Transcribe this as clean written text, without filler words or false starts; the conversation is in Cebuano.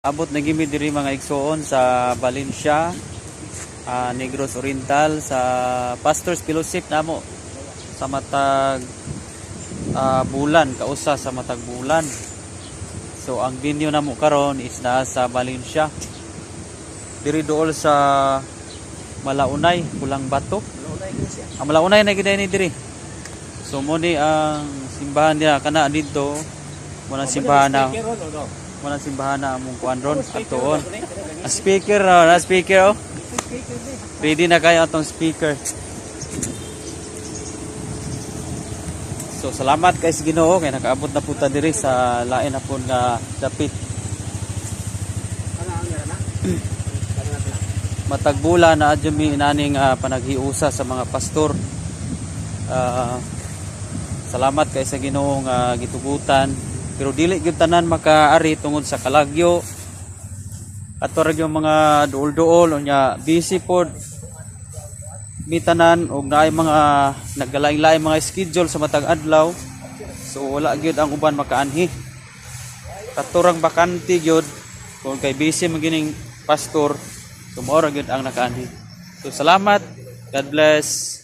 Abot na gyud mi diri, mga igsoon, sa Valencia, Negros Oriental, sa Pastors Fellowship namo sa matag bulan, kausa sa matag bulan. So ang venue namo karon is naa sa Valencia. Diri duol sa Malaunay, Pulang Bato. Ang Malaunay na gid ni diri. So mo ni ang simbahan niya kana didto. Mo nang simbahan na. Mo nang simbahan na among kuan ron atuon. Ang speaker, oh, na speaker oh. Ready na kayo atong speaker. So salamat kay sa Ginoo kay nakaabot na po ta diri sa lain na po nga dapit. Matag bulan na adyo mi inaning panaghiusa sa mga pastor. Salamat kay sa Ginoo nga gitugutan, pero dili gyud tanan makaari tungod sa kalagyo. Ato ra gyud mga duol-duol, unya busy pod mi tanan og naay mga nagkalain-lain mga schedule sa matag adlaw. So wala gyud ang uban makaanhi. Katurang bakante gyud kung kay busy man gining pastor, so mao ra gyud ang nakaanhi. So salamat. God bless.